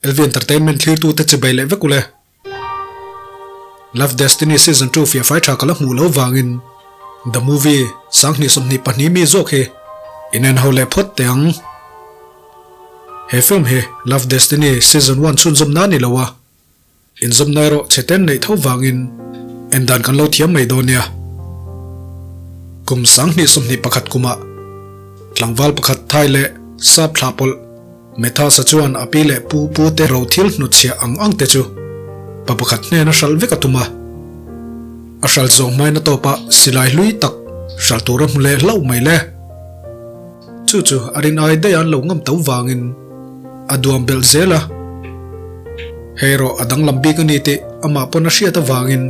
LV Entertainment thlirtute chibai leh vek ule. Love Destiny Season 2 fiahfai tha ka la hmuh loh vangin The Movie 2022 mi zawk hi inen ho leh phawt teh ang. He film hi Love Destiny Season 1 chhunzawm nan ni lo a, inzawmna erawh chhe ten neih tho vangin en dan kan lo thiam mai dawn nia. Kum 2021 kumah tlangval pakhat Thai leh sap thlah pawlh Methasa chuan a pi leh pu pu te ro thil hnutchhiah ang ang te chu pa pakhat hnena hralh vek a tum a. A hralh zawh hmain a tawp a silai hlui tak hralh tur a hmu leh hlauh mai le. Chu chu a rin ai daih an lo ngam to vangin a duam belh zel a. Hei erawh a danglam bik a ni tih amah pawn a hriat avangin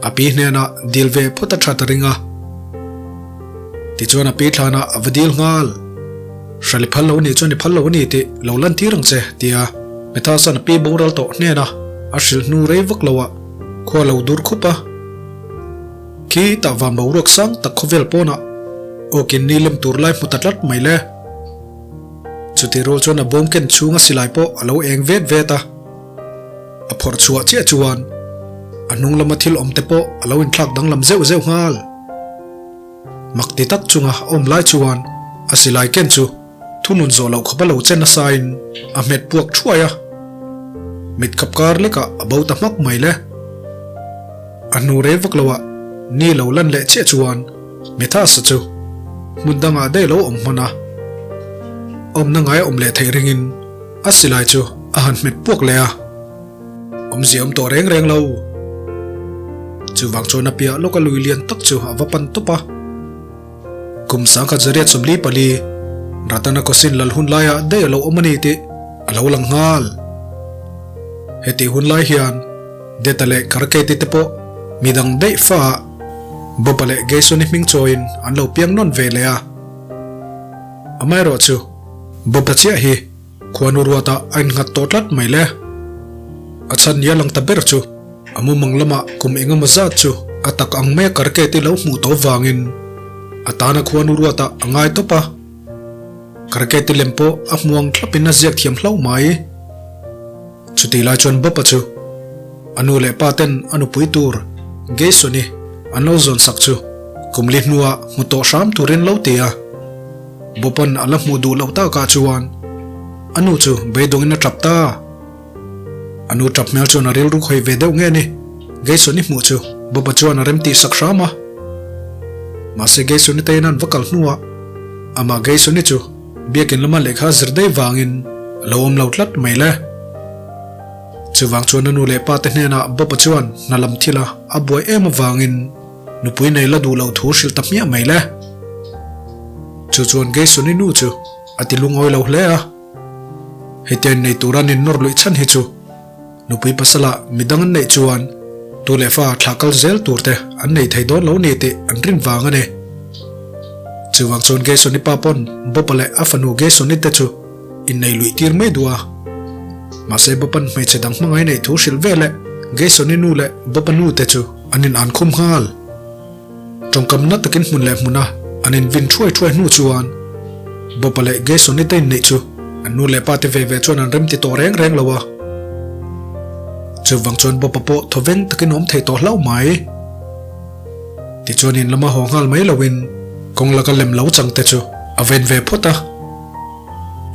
a pi hnenah dil ve phawt a that a ring a. Tichuan a pi thlanah a va dil nghal. Hrali phal lo nih chuan i phal lo a ni tih lo lan tir ang che, tia Methasan a pi boral tawh hnena a hrilh hnu rei vak loah khua lo dur khup a. Khi tah van boruak sang tak khawvel pawnah awkin ni lem tur lai hmu ta tlat mai le. Chuti rual chuan a bawm ken chhunga silai pawh a lo eng vet vet a. A phawrh chhuah chiah chuan a hnung lama thil awm te pawh a lo inthlak danglam zeuh zeuh nghal. Mak ti tak chunga a awm lai chuan a silai ken chu thunun zawh loh khawpa lo che nasain a hmet puak thuai a. Mit khap kar lekah a bo ta hmak mai le. A hnu rei vak loah ni lo lan leh chiah chuan Methasa chu hmun dangah daih lo awm hman a. Awmna ngai a awm leh theih ringin a silai chu a han hmet puak leh a. Awmzia awm tawh reng reng lo. Chuvang chuan a piah lawka lui lian tak chu a va pan tawp a. Kum 1944, Ratana Kosin lal hun laiah daih a lo awm a ni tih a lo lang nghal. Hetih hun lai hian Deta leh Karketi te pawh midang daih faah Bopa leh Geisoni hming chawiin an lo piang nawn ve leh a. Amaherawhchu, Bopa chiah hi Khuanu ruatah a innghat tawh tlat mai le. A chhan nia lang ta ber chu a mumang lamah kum eng emaw zat chu a tak ang mai a karketi lo hmuh tawh vangin a tana khuanu ruatah a ngai tawp a. Karketi lem pawh a hmuang thlapin a ziak thiam hlauh mai. Chutih lai chuan Bob-a chu a nu leh pa ten a nupui tur Gayson-i an lo zawn sak chu kum li hnuah hmu tawh hram turin lo ti a. Bob-a'n a la hmuh duh loh takah chuan a nu chu beidawngin a tap ta. A nu tap hmel chuan a rilru khawi ve deuh nge ni Gayson-i hmuh chu Bob-a chuan a remtih sak hram a. Mahse Gayson-i te in an va kal hnuah amah Gayson-i chu Biakin lama lehkha zir daih vangin a lo awm lo tlat mai le. Chuvang chuan a nu leh pa te hnenah Bob-a chuan hna lam thila a buai em avangin nupui nei la duh loh thu hrilh ta hmiah mai le. Chu chuan Gayson-i nu chu a ti lungawi lo hle a. Hetia innei tura an innawr luih chhan hi chu nupui pasala midang an neih chuan tu leh fa thlah kal zel tur te an nei thei dawn lo ni tih an rin vang a ni. Chuvang chuan Gayson-i pa pawn Bob-a leh a fanu Gayson-i te chu innei luih tir mai duh a. Mahse Bob-a'n hmeichhe dang hmangaih neih thu hrilh ve leh Gayson-i nu leh Bob-a nu te chu an in an khum nghal. Tawngkam na takin hmun leh hmuna an invin thuai thuai hnu chuan Bob-a leh Gayson-i te inneih chu an nu leh pa te ve ve chuan an remti tawh reng reng lo a. Chuvang chuan Bob-a pawh thawveng takin a awm thei tawh hlauh mai. Tichuan in lama haw nghal mai loin kawng laka lem lo chang te chu a ven ve phawt a.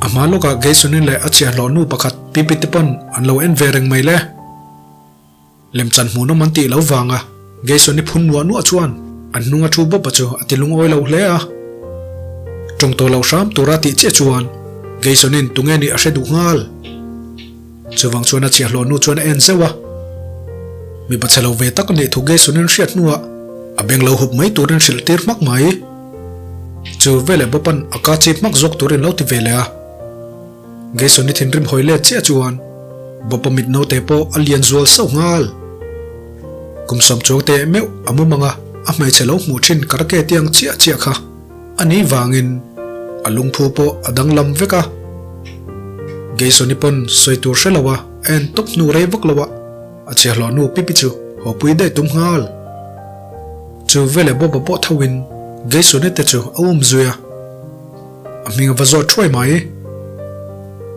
A hma lawkah Gayson-i leh a chhiahhlawh nu pakhat Pipi te pawn an lo en ve reng mai le. Lemchan hmuhnawm an tih lo vanga Gayson-i phun nuah nuah chuan an hnunga thu bawpa chu a ti lungawi lo hle a. Tawng tawh lo hram tura tih chiah chuan Gayson-i'n tunge nih a hre duh nghal. Chuvang chuan a chhiahhlawh nu chuan a en zeuh a. Mipa chhe lo ve tak a nih thu Gayson-i'n hriat hnuah a beng lo hup mai turin hrilh tir hmak mai. Chu veleh bawpa'n a ka chip hmak zawk turin lo ti ve leh a. Gayson-i thinrim hawi let chiah chuan Bob-a mit naute pawh a lian zual sauh nghal. Kum sawm chuang teh meuh a mu mang a, a hmeichhe lo hmuh thin karake tiang chiah chiah kha a ni vangin a lungphu pawh a danglam vek a. Gayson-i pawn sawi tur hre lo a, a en tawp hnu rei vak lo a, a chhiahhlawh nu Pipi chu hawpui daih tum nghal. Chu veleh Bob-a pawh tho in Gayson-i te chu a um zui a. A hming a va zawt thuai mai.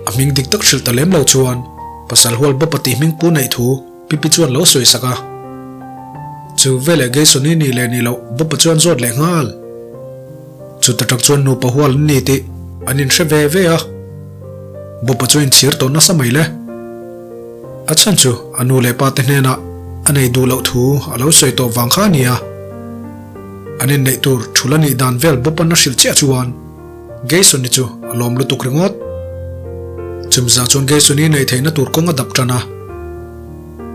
A hming dik tak hrilh ta lem lo chuan. Pasal hual Bopa tih hming pu neih thu Pipi chuan lo sawi sak a. Chu veleh Gayson-i nih leh nih loh Bopa chuan zawt leh nghal. Chuta tak chuan nupa hual an ni tih an inhre ve ve a. Bopa chu inchhir tawh nasa mai le. A chhan chu a nu leh pa te hnenah a nei duh loh thu a lo sawi tawh vang kha a ni a. An inneih tur thul a nih dan vel Bopa'n a hrilh chiah chuan Gayson-i chu a lawm lutuk ringawt. Chumzah chuan Gayson-i neih theihna tur kawng a dap tan a.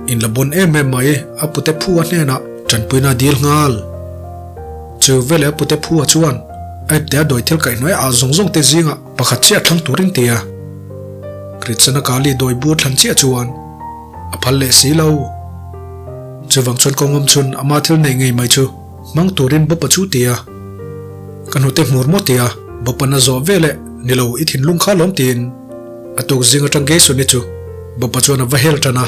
In la bawn em em mai a pute phu a hnenah tanpuina a dil nghal. Chu veleh a pute phu a chuan a ipte a dawi thil kaihhnuai ah zawng zawng te zingah pakhat chiah thlang turin ti a. Kritsana Kali dawi bu thlan chiah chuan a phal leh si lo. Chuvang chuan kawngawm chhun ama thil neih ngei mai chu hmang turin Bawpa chu ti a. Ka hnute hmur maw ti a, Bawpa'n a zawh veleh ni lo i thinlung kha lawm tiin a tuk zing atang Gayson-i chu Bawpa chuan a va hel tan a.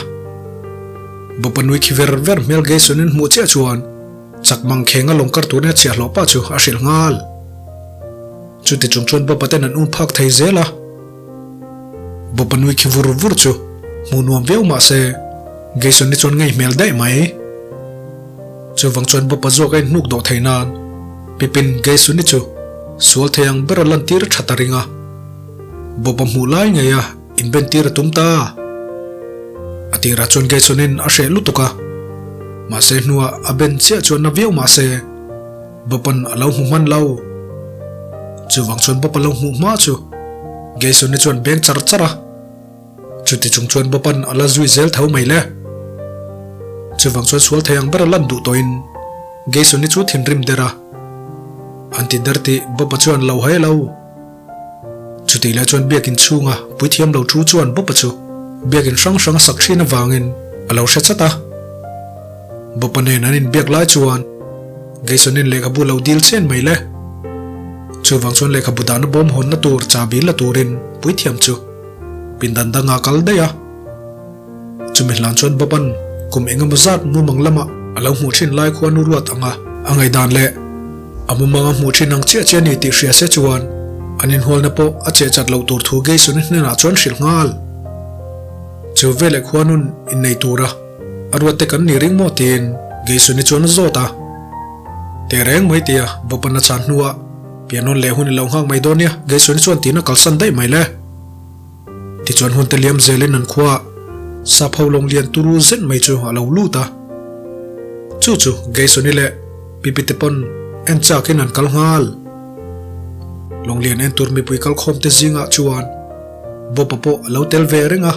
Bawpa nui khi ver ver hmel Gayson-in hmuh chiah chuan chak mang kheng a lawng kar turin a chhiahhlawh pah chu a hrilh nghal. Chuti chung chuan Bawpa ten an um phak thei zel a. Bawpa nui khi vur vur chu hmuh nuam viau mah se Gayson-i chuan ngei hmel daih mai. Chuvang chuan Bawpa zawk a inhnuk dawh thei nan Pipin Gayson-i chu sual thei ang ber a lantir tha ta ring a. Bawpa hmuh lai ngei a inbentir a tum ta. A tirah chuan Gayson-in a hreh lutuk a, mahse hnuah a ben chiah chuan na viau mah se Bawpa'n a lo hmu hman lo. Chuvang chuan Bawpa lo hmuh hma chu Gayson-i chuan beng char char a. Chuti chung chuan Bawpa'n a la zui zel tho mai le. Chuvang chuan sual thei ang ber a lan duh tawhin Gayson-i chu thinrim der a. An ti der tih Bawpa chuan lo hai lo. Chutih lai chuan biakin chhunga puithiam lo thu chuan Bawpa chu biakin hrang hrang a sak thin avangin a lo hre chat a. Bawpa nen an inbiak lai chuan Gayson-in lehkhabu lo dil chen mai le. Chuvang chuan lehkhabu dahna bawm hawnna tur chabi la turin puithiam chu pindan dangah kal daih a. Chumi hlan chuan Baban kum engemaw zat mumang lamah a lo hmuh thin lai khuan u ruat anga a ngaihdan leh a mumang a hmuh thin ang chiah chiah a ni tih hria se chuan an inhualna pawh a cheh chat loh tur thu Gayson-i hnenah chuan hrilh nghal. Chu veleh khuanun innei tura a ruat te kan ni ring maw tiin Gayson-i chuan a zawt a. Teh reng mai tia Baban a chhan hnuah pianon leh hun i lo nghak mai dawn nia Gayson-i chuan tiin a kalsan daih mai le. Tichuan hun te liam zelin an khua sap ho lawng lian turu zet mai chu a lo lut a. Chu chu Gayson-i leh Pipi te pawn en chakin an kal nghal. Lawng lian en tur mipui kal khawm te zingah chuan Bob-a pawh a lo tel ve reng a.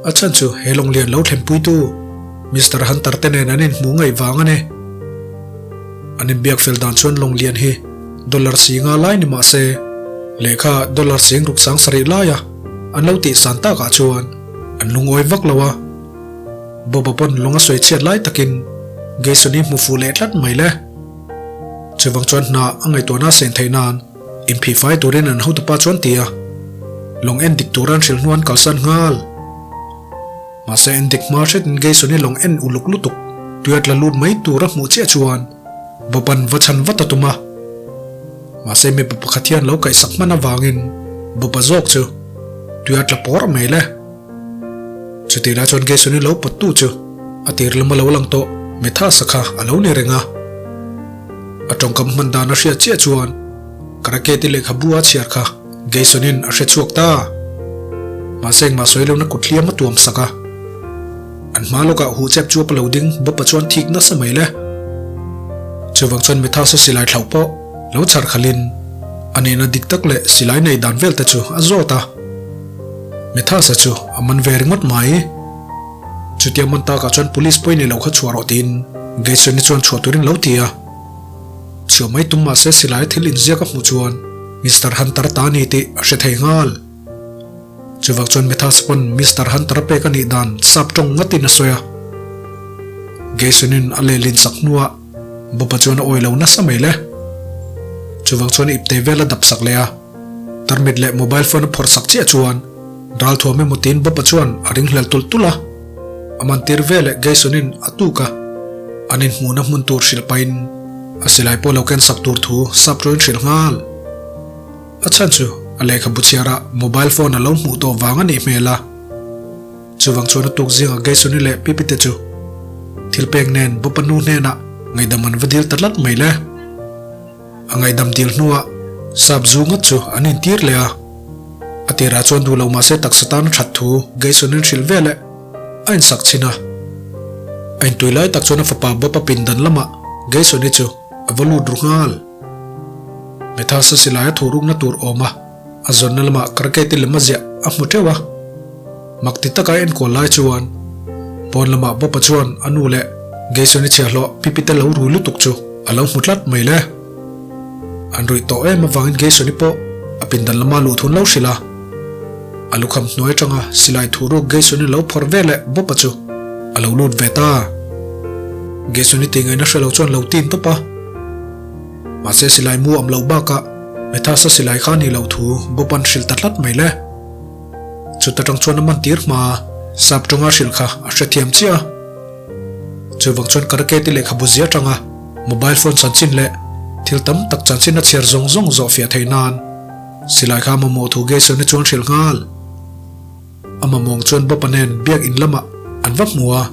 A chhan chu he lawng lian lo thlenpuitu Mister Hunter te nen an inhmuh ngaih vang a ni. An inbiak fel dan chuan lawng lian hi dollar singa lai ni mah se, lehkha dollar sing ruk sang sarih laia an lo tih san takah chuan an lungawi vak lo a. Bob-a pawn lung a sawi chhiat lai takin Gayson-i hmu fuh leh tlat mai le. Chuvang chuan hna a ngaihtuahna a sen theih nan inphih fai turin an hotupa chuan ti a, lawng en dik tura an hrilh hnu an kalsan nghal. Mahse en dik hma hretin Gayson-i lawng en uluk lutuk tuia tla lut mai tur a hmuh chiah chuan Bob-a'n va chhan vat a tum a. Mahse mipa pakhat hian lo kaihsak hman avangin Bob-a zawk chu tuia tla pawr mai le. Chutih lai chuan Gayson-i lo pawttu chu a tir lam a lo lang tawh Methasa kha a lo ni reng a. A tawngkam hman dan a hriat chiah chuan Karaketi lehkhabu a chhiar kha Gayson-in a hre chhuak ta. Mahse engmah sawi lohna kut hliam a tuam sak a. An hma lawkah huh chep chuap a lo ding Bob-a chuan thik nasa mai le. Chuvang chuan Methasa silai thlauh pawh lo chhar khalhin a nihna dik tak leh silai nei dan vel te chu a zawt a. Methasa chu a man ve ringawt mai. Chutia man takah chuan police pawhin i lo kha chhuah rawh tiin Gayson-i chuan chhuah turin lo ti a. Chhuah mai tum mahse silai thil inziak a hmuh chuan Mister Hunter ta a ni tih a hre thei nghal. Chuvang chuan Methas pawn Mister Hunter a pek a nih dan sap tawng ngatin a sawi a. Gayson-in a lehlin sak hnuah Bob-a chuan a awi lo nasa mai le. Chuvang chuan ipte vel a dap sak leh a. Tarmit leh mobile phone a phawrh sak chiah chuan ral thuam emaw tiin Bob-a chuan a ringhlel tulh tulh a. A mantir veleh Gayson-in a tuk a, an inhmuhna hmun tur hrilh pahin a silai pawh lo ken sak tur thu sap tawhin hrilh nghal. A chhan chu a lehkhabu chhiarah mobile phone a lo hmuh tawh vang a nih hmel a. Chuvang chuan a tuk zinga Geisoni leh Pipi te chu thil pek nen Bopa nu hnenah ngaihdam an va dil ta tlat mai le. A ngaihdam dil hnuah sap zu ngawt chu an intir leh a. A tirah chuan duh lo mahse taksa tan a that thu Geisonin hrilh ve leh a insak chhin a. A intui lai tak chuan a fapa Bopa pindan lamah Geisoni chu a va lut ru nghal. Methasa silai a thurukna tur awm a, a zawnna lamah karketi lem a ziah a hmu teuh a. Mak ti taka enkawl lai chuan pawn lamah Bopa chuan a nu leh Geisoni chhiahhlawh Pipite lo rui lutuk chu a lo hmu tlat mai le. An ruih tawh em avangin Geisoni pawh a pindan lama luh thun lo hrilh a. A lukham hnuai atanga silai thuruk Geisoni lo phawrh ve leh Bopa chu a lo lut ve ta. Geisoni tih ngaihna hre lo chuan lo tin tawp a. Mahse silai mu awm loh bakah Methasa silai kha ni loh thu Bopan hrilh ta tlat mai le. Chuta tang chuan a man tir hma sap tawnga hrilh kha a hrethiam chiah a. Chuvang chuan Karaketi lehkhabu zia atanga mobile phone chanchin leh thil tam tak chanchin a chhiar zawng zawng zawh fiah theih nan silai kha mamawh thu Geisoni chuan hrilh nghal. A mamawng chuan Bopa nen biak in lamah an va hmu a.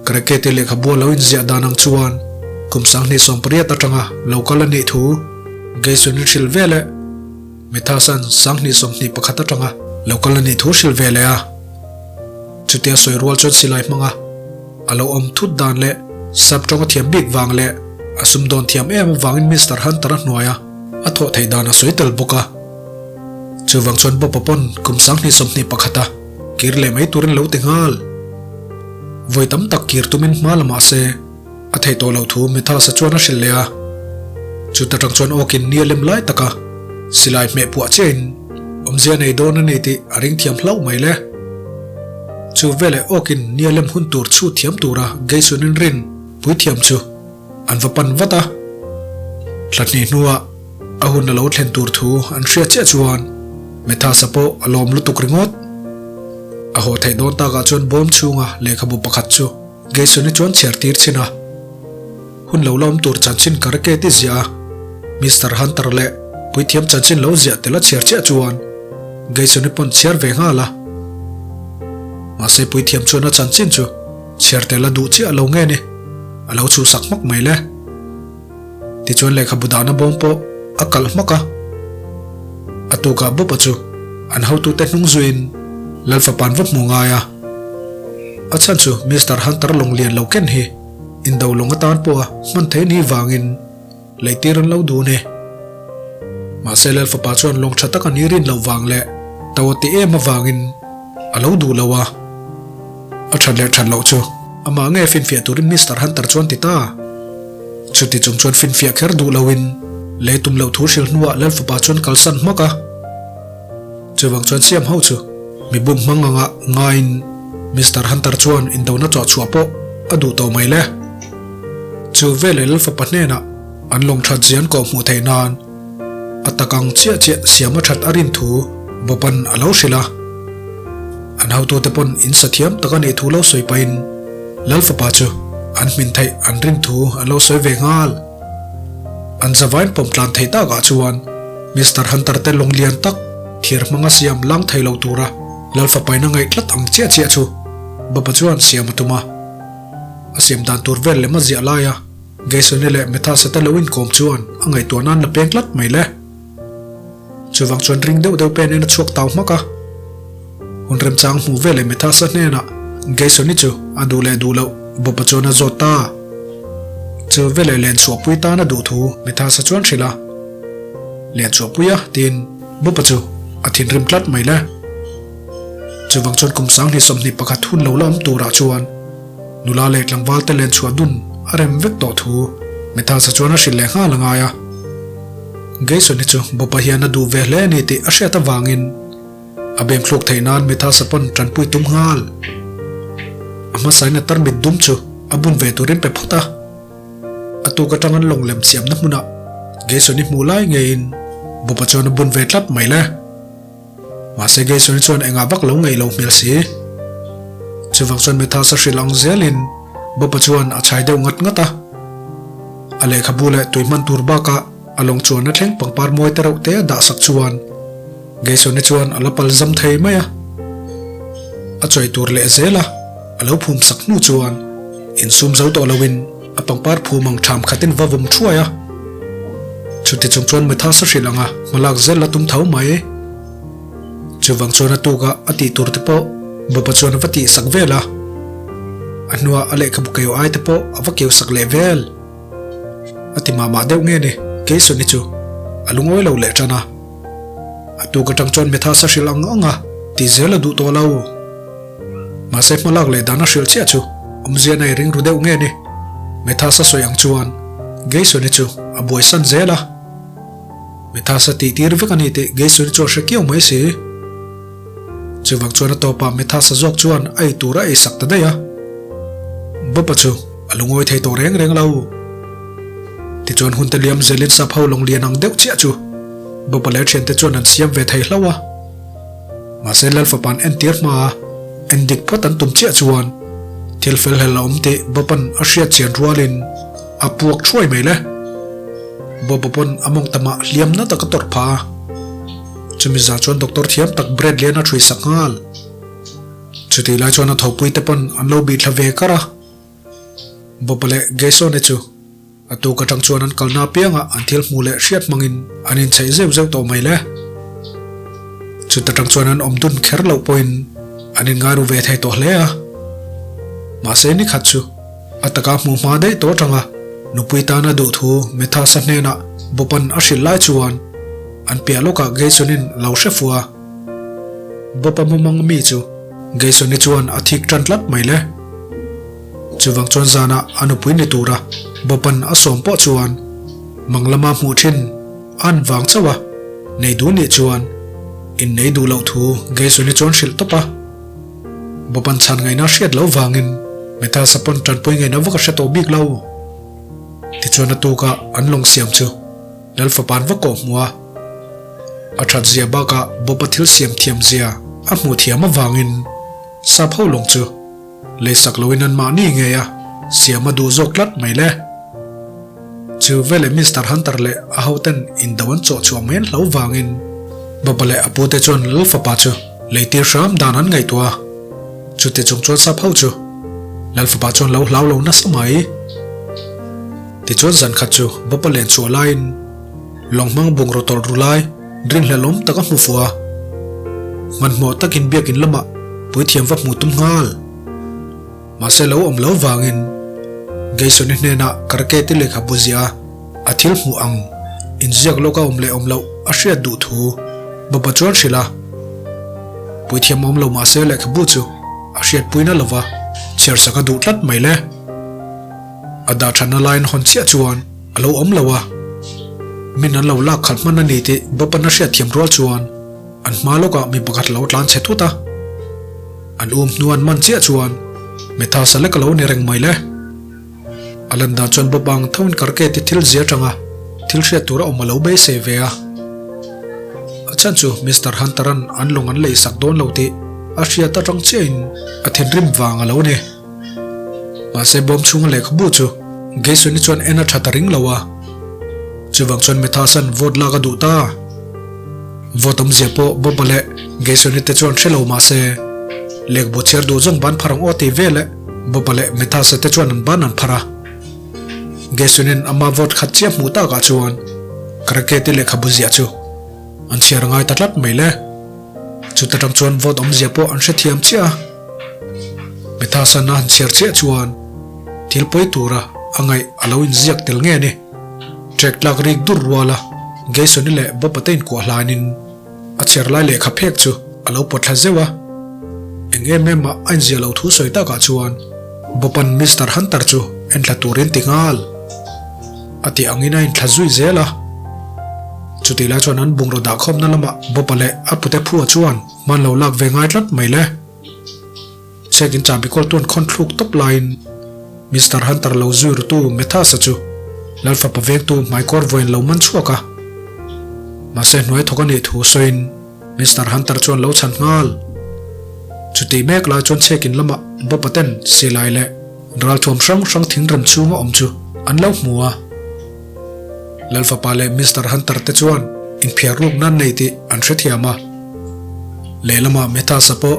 Karaketi lehkhabu a lo inziah dan ang chuan kum 2018 atanga lo kal a nih thu Geisoni hrilh ve leh. Methasan 2021 atanga lo kal a nih thu hrilh ve leh a. Chutia sawi rual chuan silai hmanga a lo awm thut dan leh sap tawng a thiam bik vang leh a sumdawn thiam em avangin Mister Hunter a hnuaia a thawh theih dan a sawi tel bawk a. Chuvang chuan Bob-a pawn kum 2021 a kir leh mai turin lo ti nghal. Vawi tam tak kir tumin hma la mah se A theih tawh loh thu Methasa chuan a hrilh leh a. Chuta tang chuan awkin ni a lem lai taka silai hmeh puah chiahin awmzia nei dawn a ni tih a ring thiam hlauh mai le. Chu veleh awkin ni a lem hun tur chhut thiam tura Geisunin rin puithiam chu an va pan vat a. Thla hnih hnuah a hun a lo thlen tur thu an hriat chiah chuan Methasa pawh a lawm lutuk ringawt. A haw theih dawn takah chuan bawm chhunga lehkhabu pakhat chu Geisoni chuan chhiar tir chhin a, hun lo la awm tur chanchin ka reke ti ziah a, Mister Hunter leh puithiam chanchin lo ziah tel a chhiar chiah chuan Geisoni pawn chhiar ve nghal a. Mahse puithiam chuan a chanchin chu chhiar tel a duh chiah lo nge ni, a lo chhuhsak hmak mai le. Tichuan lehkhabu dahna bawm pawh a kalh hmak a. A tukah Bob-a chu an hotute hnung zuiin Lalfapa'n va hmu ngai a. A chhan chu Mister Hunter lawng lian lo ken hi indo lawng atan pawha hman thei ni vangin leitir an lo dun e. Mahse Lalfapa chuan lawng tha tak a ni rin loh vang leh to a ti em avangin a lo duh lo a. A that leh that loh chu amah nge finfiah turin Mister Hunter chuan ti ta. Chuti chung chuan finfiah kher duh loin lei tum loh thu hrilh hnuah Lalfapa chuan kalsan hmak a. Chuvang chuan siam ho chu mi bum hmang anga ngaiin Mister Hunter chuan indona chawh chhuah pawh a duh tawh mai le. Chu veleh Lalfapa hnenah an lawng that zian kawh hmuh theih nan a tak ang chiah chiah siam a that a rin thu Bob-a'n a lo hrilh a. An hotute pawn in sa thiam tak a nih thu lo sawi pahin Lalfapa chu an hmin theih an rin thu an lo sawi ve nghal. An zavain pawm tlan thei takah chuan Mister Hunter te lawng lian tak thir hmanga siam lang thei lo tura Lalfapain a ngaih tlat ang chiah chiah chu Bob-a chuan siam a tum a. A siam dan tur vel lem a ziah laia Geisoni leh Methasa te lo inkawm chuan a ngaihtuah nan la peng tlat mai le. Chuvang chuan ring deuh deuh pen in a chhuak tau hmak a. Hun remchang hmuh ve leh Methasa hnenah Geisoni chu a duh leh duh loh Bob-a chuan a zawt ta. Chu veleh len chhuahpui tan a duh thu Methasa chuan hrilh a. Len chhuahpui a tiin Bob-a chu a thinrim tlat mai le. Chuvang chuan kum 2021 hun lo la awm turah chuan nula leh tlangval te len chhuah dun a rem vek tawh thu Methasa chuan a hrilh leh nghal a ngai a. Gayson hi chu Bob-a hian a duh ve hle a ni tih a hriat avangin a beng thluk theih nan Methasa pawn tanpui tum nghal. A hmasain a tarmit dum chu a bun ve turin pe phawt a. A tuk atang an lawng lem siamna hmunah Gayson hi hmuh lai ngeiin Bob-a chuan a bun ve tlat mai le. Mahse Gayson hi chuan engah vak lo ngaih lo hmel si. Chuvang chuan Methasa hrilh ang zelin Bob-a chuan a chhai deuh ngat ngat a. A lehkhabu leh tui hman tur bakah a lawng chuan a thleng pangpar mawi te reuh te a dah sak chuan Gayson-i chuan a la pal zam thei mai a. A chawi tur leh zel a, a lo phum sak hnu chuan insum zo tawh loin a pangpar phum ang ṭham khatin va vawm ṭhuai a. Chuti chung chuan Mathas a hrilh ang a, hmalak zel la tum tho mai. Chuvang chuan a tuk a, a tih tur te pawh Bob-a chuan a va tih sak vel a. A hnuah a lehkhabu keu ai te pawh a va keu sak leh vel. A ti mah mah deuh nge ni, Keisawni chu a lungawi lo leh ṭan a. A tuk aṭang chuan Methasa hrilh ang ang a, ti zel a duh tawh lo. Mahse hmalak leh dan a hrilh chiah chu awmzia nei ring ru deuh nge ni, Methasa sawi ang chuan Geisoni chu a buaisan zel a. Methasa tih tir vek a ni tih Geisoni chu a hre kiau mai si. Chuvang chuan a tawpah Methasa zawk chuan a ei tur a eisak ta daih a. Bob-a chu a lungawi thei tawh reng reng lo. Tichuan hunte liam zelin sap ho lawng lian ang deuh chiah chu Bob-a leh thiante chuan an siam ve thei hlauh a. Mahse Lalfapa'n entir hmaa en dik phawt an tum chiah chuan thil fel hlel a awm tih Bob-a'n a hriat chian rualin a puak thuai mai le. Bob-a pawn a mawng tamah hliam na tak a tawrh phah a. Chumi zah chuan doctor thiam tak Bradley-a'n a ṭhui sak nghal. Chutih lai chuan a thawhpui te pawn an lo bih thla ve kar a. Bob-a leh Gayson-e chu a tuk atang chuan an kalna apiangah an thil hmuh leh hriat hmangin an inchheih zeuh zeuh tawh mai le. Chut atang chuan an awm dun kher loh pawhin an inngai ru ve thei tawh hle a. Mahse ni khat chu a taka hmuh hma daih tawh atanga nupui tana duhthu Methasa hnenah Bob-a'n a hrilh lai chuan an piah lawkah Gayson-in lo hre fuh a. Bob-a mumang mi chu Gayson-i chuan a thik tan tlat mai le. Chuvang chuan zanah a nupui ni tura Bob-a'n a sawm pawh chuan mang lama hmuh thin an vang chauh a, nei duh nih chuan innei duh loh thu Gayson-i chuan hrilh tawp a. Bob-a'n chhan ngaihna hriat loh vangin Methasa pawn tanpui ngaihna vak a hre tawh bik lo. Tichuan a tukah an lawng siam chu Lalfapa'n va kawh hmuh a, a that zia bakah Bob-a thil siam thiam zia a hmuh thiam avangin sap ho lawng chu Leisak loin an mahni ngei a, siam a duh zawk tlat mai le. Chu veleh Mister Hunter leh a hoten indo an chawh chhuah mai an hlo vangin Baba leh a pute chuan Lal fapa chu leitir hram dan an ngaihtuah a. Chuti chung chuan sap ho chu Lal fapa chuan lo hlau lo nasa mai. Tichuan zan khat chu Baba len chhuah laiin lawng hmang bungraw tawlh ru lai rinhlelawm tak a hmu fuh a. Hmanhmawh takin biakin lamah puithiam va hmuh tum nghal. Mahse lo awm lo vangin Gayson-i hnenah Karketi lehkhabu ziah a thil hmuh ang inziak lawk a awm leh awm loh a hriat duh thu Baba chuan hrilh a. Puithiam awm lo mahse lehkhabu chu a hriatpuina lova chhiarsak a duh tlat mai le. A dah thatna laiin hawn chiah chuan a lo awm lo a, min an lo lak khalh hman a ni tih Bob-a'n a hriatthiam rual chuan an hma lawkah mi pakhat lo tlan chhe thut a. An um hnu an man chiah chuan Methasa lek a lo ni reng mai le. A lan dan chuan Bob ang thoin Karketi thil zia atanga thil hriat tur a awm a lo beisei ve a. A chhan chu Mister Hunter-a'n an lawng an leisak dawn lo tih a hriat atang chiahin a thinrim vang a lo ni. Mahse bawm chhunga lehkhabu chu Gayson-i chuan en a tha ta ring lo a. Chuvang chuan Methasan vote lak a duh ta. Vote awmzia pawh Bob-a leh Gayson-i te chuan hre lo mahse lehkhabu chhiar duh zawng ban phar ang aw tih vel e Bob-a leh Methasa te chuan an ban an phar a. Gayson-in ama vote khat chiah hmuh takah chuan Karaketi lehkhabu ziah chu an chhiar ngai ta tlat mai le. Chuta tang chuan vote awmzia pawh an hrethiam chiah a. Methasa-na han chhiar chiah chuan thil pawi tura a ngaih a lo inziak tel nge ni. Trek tlak rik dur rual a, Gayson-i leh Bob-a te inkuah hlanin a chhiar lai lehkha phek chu a lo pawt thla zeuh a. Eng em em ah a inziah loh thu sawi takah chuan Bob-a'n Mister Hunter chu en thla turin ti nghal. A tih angin a inthla zui zel a. Chutih lai chuan an bungraw dahkhawmna lamah Bob-a leh a pute phua chuan hman lo lak ve ngai tlat mai le. Chhekin chahbi kawl tuan khawn thluk tawp laiin Mister Hunter lo zui rutu Methasa chu Lalfapa vengtu hmaikawr vawiin lo man chhuak a. Mahse hnuai thawk a nih thu sawiin Mister Hunter chuan lo chhan nghal. Chutih mek lai chuan chhekin lamah Bob-a ten silai leh ralthuam hrang hrang thingrem chhunga awm chu an lo hmu a. Lalfapa leh Mister Hunter te chuan inphiar ruk nan nei tih an hrethiam a. Lehlamah Methasa pawh.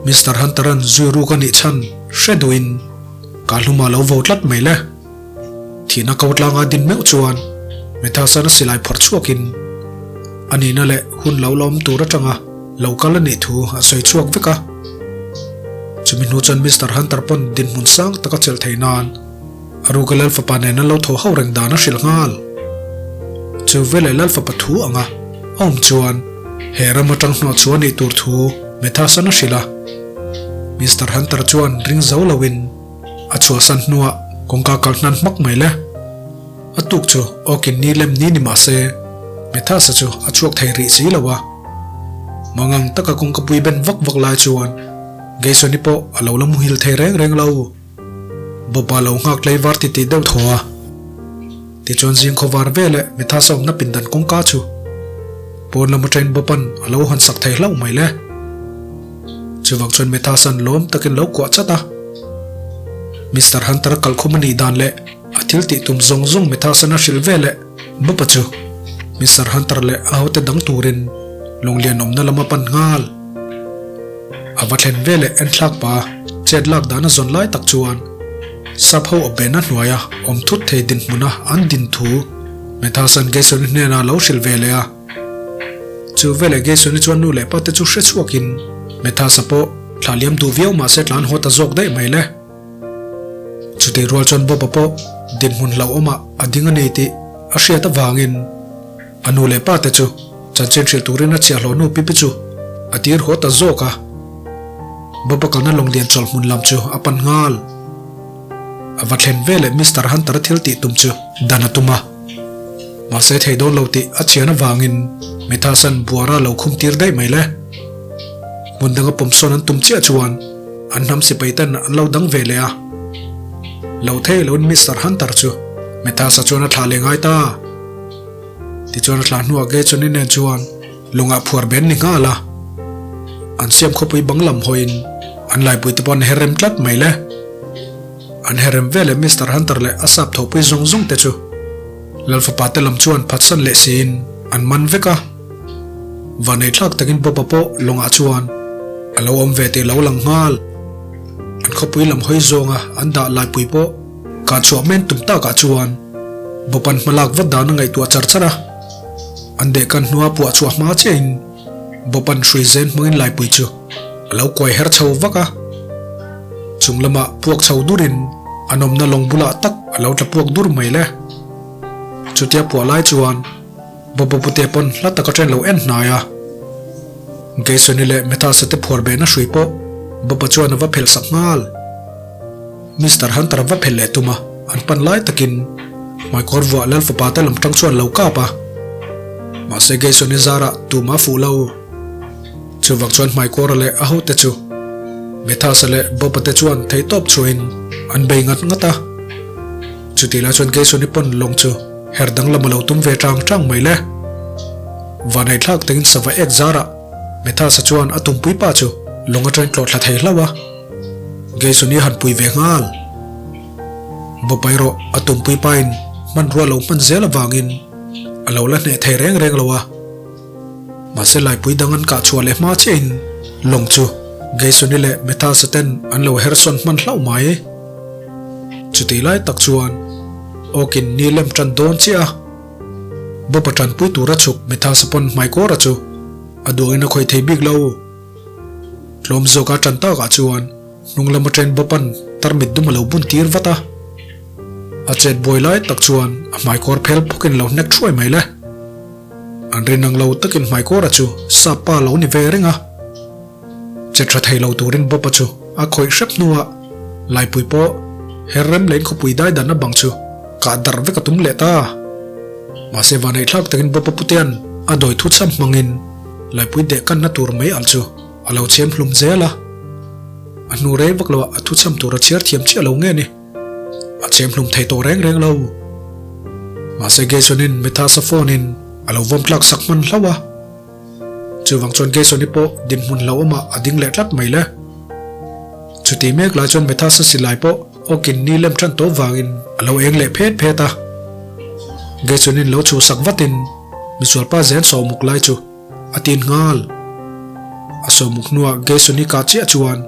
Mister Hunter-a'n zui ruk a nih chhan hre duhin ka hlumah lo vo tlat mai le. Thihna ko tlanga din meuh chuan Methasa-na silai phawrh chhuakin a nihna leh hun lo la awm tur atanga lo kal a nih thu a sawi chhuak vek a. Chumi hnu chuan Mister Hunter pawn dinhmun sang taka chelh theih nan a ruka Lalfapa nen an lo thaw ho reng dan a hrilh nghal. Chu veleh Lalfapa thu anga a awm chuan he ram atang hnawh chu a nih tur thu Methasa-na hrilh a. Mister Hunter chuan ring zo loin A chhuahsan hnuah kawngka kal hnan hmak mai le. A tuk chu awkin ni lem ni ni mah se, Methasa chu a chhuak thei rih si lo a. Mangang taka kawngka pui ben vak vak lai chuan Geisoni pawh a lo la muhil thei reng reng lo. Bawpa lo nghak tlei var titih deuh thaw a. Tichuan zing khawvar veleh Methasa awmna pindan kawngka chu pawn lam atangin Bawpa'n a lo hawn sak thei hlauh mai le. Chuvang chuan Methasan lawm takin lo kuah chat a. Mister Hunter a kalkhum a nih dan leh a thil tih tum zawng zawng Methasan a hrilh ve leh Bawpa chu Mister Hunter leh a hote dang turin Lawnglian awmna lam a pan nghal. A va thlen ve leh enthlak pa chet lak dan a zawn lai tak chuan sap ho awpbehna hnuaia awm thut thei dinhmuna an din thu Methasan Gayson-i hnenah a lo hrilh ve leh a. Chu veleh Gayson-i chuan nu leh pa te chu hre chhuakin Methasa pawh thla liam duh viau mah se tlan haw ta zawk daih mai le. Chutih rual chuan Bob-a pawh dinhmun hlauhawmah a ding a ni tih a hriat avangin a nu leh pa te chu chanchin hrilh turin a chhiahhlawh nu Pipi chu a tir haw ta zawk a. Bob-a kalna lawnglian chawlh hmun lam chu a pan nghal. A va thlen veleh Mister Hunter-a thil tih tum chu dan a tum a. Mahse thei dawn lo tih a chian avangin Methasan buara lo khum tir daih mai le. Hmun danga pawmsawn an tum chiah chuan an hnam sipai ten an lo dang ve leh a. Lo thei loin Mister Hunter chu Methasa chuan a thlah leh ngai ta. Tichuan a thlah hnuah Gaychoni nen chuan lungah phuar ben ni nghal a. An siam khawpui bang lam hawiin an laipui te pawh an her rem tlat mai le. An herem veleh Mister Hunter leh a sap thawhpui zawng zawng te chu Lalfapa te lam chuan phatsan leh siin an man vek a. Vanneithlak takin Bob-a pawh lawngah chuan a lo awm ve tih lo lang nghal. An khawpui lam hawi zawnga an dah laipui pawh kah chhuah men tum takah chuan Bob-a'n hmalak vat dan a ngaihtuah char char a. An dehkan hnua puah chhuah hma chiahin Bob-a'n hrui zen hmangin laipui chu a lo kuai her chho vak a. Chung lamah puak chho durin a nawmna lawng bulah tak a lo tla puak dur mai le. Chutia puah lai chuan Bobo pute pawn hla tak a ṭhen lo en hnai a. Geisoni leh Methasa te phuar behna hrui pawh Bobo chuan a va phelh sak nghal. Mister Hunter a va phelh leh tum a, an pan lai takin hmaikawr vuah Lal fapa te lam ṭang chuan lo kap a. Mahse Geisoni zarah tumah a fuh lo. Chuvang chuan Hmaikawra leh a hote chu Methasa leh Bob-a te chuan theihtawp chhuahin an bei ngat ngat a. Chutih lai chuan Geisoni pawn lawng chu her danglam a lo tum ve tang tang mai le. Vaneihthlak takin sava ek zarah Methasa chuan a tumpui pa chu lawng atangin tlawh thla thei hlauh a. Geisoni a han pui ve nghal. Bob-a erawh a tumpui pain hmanrua lo hman zel avangin a lo la hneh thei reng reng lo a. Mahse laipui dang an kah chhuah leh hma chiahin lawng chu Geisoni leh Methasa ten an lo hersawn hman hlauh mai. Chutih lai tak chuan Awkin ni lem tan dawn chiah a, Bob-a tanpui tura chhuk Methasa pawn hmaikawra chu a duangin a khawih thei bik lo. Tlawm zawka tan takah chuan hnung lam atangin Bob-a'n tarmit dum a lo bun tir vat a. A chet buai lai tak chuan a hmaikawr phel phawkin lo hnek thuai mai le. An rin ang lo takin Hmaikawra chu sap pa lo ni ve reng a. Che tha thei lo turin Bob-a chu a khawih hrep hnuah Laipui pawh her rem lein khawpui dai danna bang chu kah darh vek a tum leh ta. Mahse vaneihthlak takin Bob-a putea'n a dawi thu cham hmangin Laipui deh kanna tur mai alh chu a lo chhem hlum zel a. A hnu rei vak loah a thu cham tur a chhiar thiam chiah lo nge ni. A chhem hlum thei tawh reng reng lo. Mahse Gayson-in Methasa phone-in a lo vawm tlak sak hman hlauh a. Chuvang chuan Gayson-i pawh dinhmun hlauhawmah a ding leh tlat mai le. Chuti mek lai chuan Methasa silai pawh awkin ni lem tan tawp vangin a lo eng leh phet phet a. Gayson-in lo chhuhsak vatin misualpa zen sawmuk lai chu a tin nghal. A sawmuk hnuah Geisoni kah chiah chuan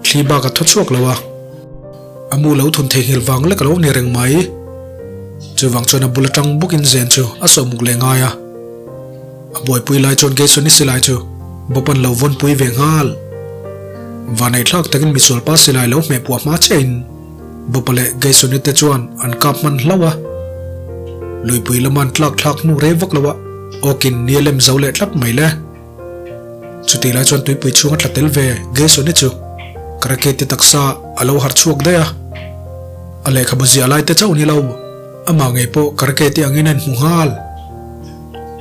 thli bak a thaw chhuak lo a, a mu lo thun theihnghilh vang lek a lo ni reng mai. Chuvang chuan a bul atang bawkin zen chu a sawmuk leh ngai a. A buaipui lai chuan Geisoni silai chu Bob-a'n lo vawnpui ve nghal. Vaneihthlak takin misualpa silai lo hmeh puah hma chiahin Bob-a leh Geisoni te chuan an kap hman hlauh a. Luipui lama an tlak thlak hnu rei vak loah awkin ni a lem zo leh tlat mai le. Chutih lai chuan tuipui chhunga tla tel ve Geisoni chu Karaketi taksa a lo harh chhuak daih a. A lehkhabu ziah lai te chauh ni lo, amah ngei pawh Karaketi angin a inhmu nghal.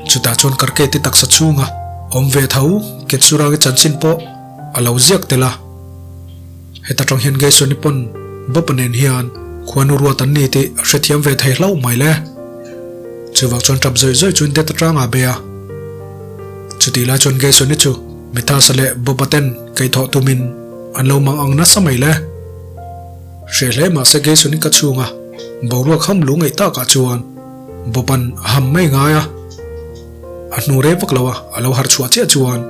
Chutah chuan Karketi taksa chhunga awm ve tho Ketsurangi chanchin pawh a lo ziak tel a. Heta tang hian Geisoni pawn Bob-a nen hian khuanu ruat an ni tih a hrethiam ve thei hlauh mai le. Chuvang chuan tap zawih zawih chuan det atanga a bei a. Chutih lai chuan Geisoni chu Mithasa leh Bob-a ten keithawh tumin an lo mang ang nasa mai le. Hreh hle mahse Geisoni ka chhunga boruak ham lu ngaih takah chuan Bob-a'n a ham mai ngai a. A hnu rei vak lo a, a lo harh chhuah chiah chuan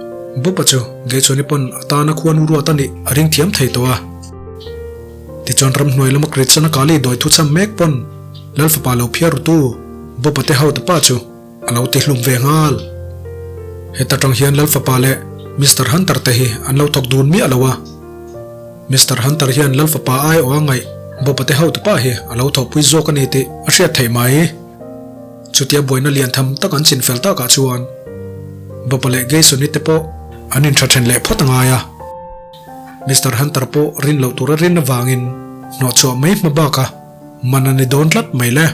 Bob-a chu Geisoni pawn a tana khuanu ruat a nih a ring thiam thei tawh a. Tichuan ramhnuai lama Kritsana Kali dawi thu cham mek pawn Lalfapa lo phiar rutu Bob-a te hote pa chu a lo ti hlum ve nghal. Heta tang hian Lalfapa leh Mister Hunter te hi an lo thawk dun miah lo a. Mister Hunter hian Lalfapa ai aw a ngaih Bob-a te hote pa hi a lo thawhpui zawk a ni tih a hriat theih mai. Chutia buaina lian tham tak an chinfel takah chuan Bob-a leh Gayson-i te pawh an intha then leh phawt a ngai a. Mister Hunter pawh rin loh tura rin avangin hnawhchhuah mai hma baka man a ni dawn tlat mai le.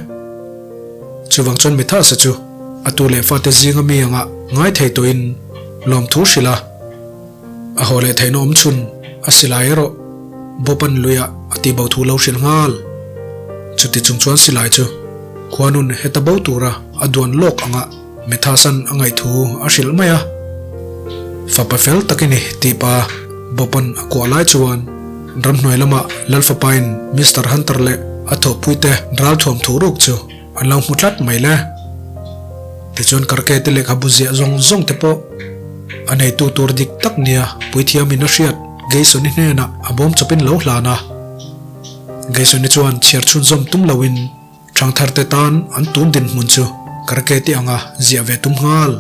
Chuvang chuan Mithasa chu a tu leh fate zinga mi anga ngai thei tawhin lawmthu hrilh a, a haw leh theihna awm chhun a silai erawh Bob-a'n luiah a tihbo thu lo hrilh nghal. Chuti chung chuan silai chu khuanun heta bo tura a duan lawk anga Methasan a ngaihthu a hrilh mai a. Fapa fel tak i ni tih pa Bob-a'n a kuah lai chuan ramhnuai lamah Lalfapain Mister Hunter leh a thawhpuite ral thuam thu ruk chu an lo hmu tlat mai le. Tichuan Karke te lehkhabu ziah zawng zawng te pawh a neitu tur dik tak nia puithiamin a hriat Gayson-i hnenah a bawm chawpin lo hlan a. Gayson-i chuan chhiar chhunzawm tum loin Thangthar te tan an tun dinhmun chu Karke te anga ziah ve tum nghal.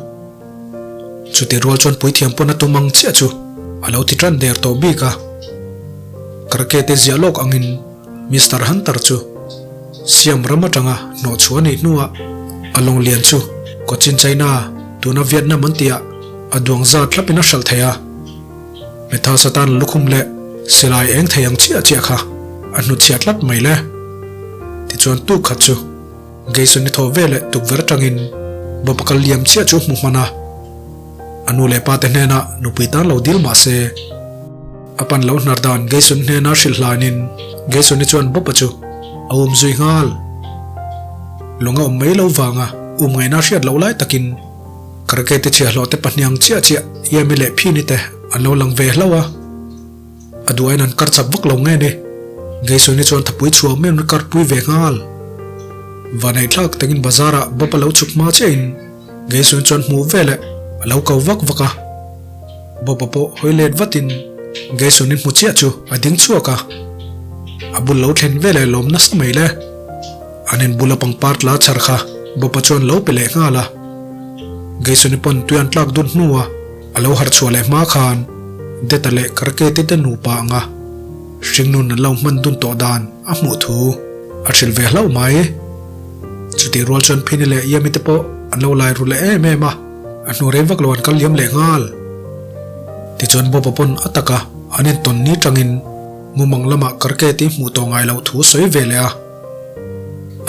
Chuti rual chuan puithiam pawn a tum ang chiah chu a lo ti tan der tawh bik a. Karke te ziah lawk angin Mister Hunter chu Siam ram atanga hnawhchhuah a nih hnuah a lawng lian chu Cochin China tuna Vietnam an tihah a duang zat thlapin a hralh thei a. Methasa tan lukhum leh silai eng thei ang chiah chiah kha a hnutchhiah tlat mai le. Tichuan tuk khat chu Gayson-i thaw ve leh tukverh atangin Bob-a kal liam chiah chu hmu hman a. A nu leh pa te hnenah nupui tan lo dil mah se, a pan lo hnar dan Gayson hnena hrilh hlanin Gayson-i chuan Bob-a chu a um zui nghal. Lung a awm mai lo vanga um ngaihna hriat loh lai takin Karke te chhiahhlawh te pahniang chiah chiah Yemi leh Phini te an lo lang ve hlauh a, a duain an kar chak vak lo nge ni. Geisawini chuan thapui chhuak mai an kar pui ve nghal. Vaneihthlak takin bazar ah Bob a lo chhuk hma chiahin Geisawini chuan hmuh ve leh a lo ko vak vak a. Bob a pawh hawi let vatin Geisawini hmu chiah chu a ding chhuak a, a bul lo thlen ve leh lawm nasa mai le. An inbul a pangpar tla chhar kha Bob-a chuan lo pe leh nghal a. Geisoni pawn tui an tlak dun hnu a, a lo harh chhuah leh hma khan Deta leh Karketi te nupa anga hringnun an lo hman dun tawh dan a hmuh thu a hrilh ve hlauh mai. Chutih rual chuan Phini leh Yami te pawh an lo lai ru leh em em a, a hnu rei vak lo an kal liam leh nghal. Tichuan Bob-a pawn a taka an intawn ni tangin mumang lamah Karketi hmuh tawh ngai loh thu sawi ve leh a.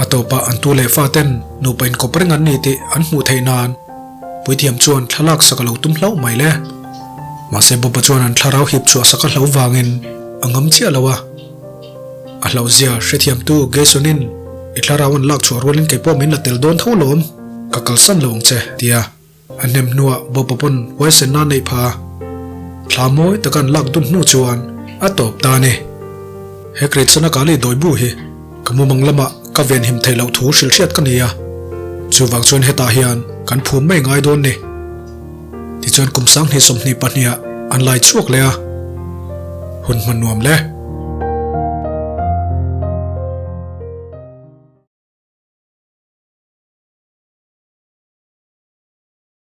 A tawpah an tu leh fa ten nupa inkawp reng an ni tih an hmuh theih nan puithiam chuan thlalak sak a lo tum hlauh mai le. Mahse Bob-a chuan an thlarau hip chhuah sak a hlo vangin a ngam chiah lo a. A hlauhzia hrethiamtu Gayson-in i thlarau an lak chhuah rualin kei pawh min la tel dawn tho lawm, ka kalsan lo ang che, tia. A hnem hnuah Bob-a pawn huaisenna a neih pha a, thla mawi taka an lak dun hnu chuan a tawp ta a ni. He Kritsana Kali dawibu hi ka mumang lamah ka venhim theih loh thu hrilh hriat ka ni a, chuvang chuan hetah hian kan phum mai ngai dawn ni. Tichuan kum 2022 ah. an lai chhuak leh a. Hun hman nuam le.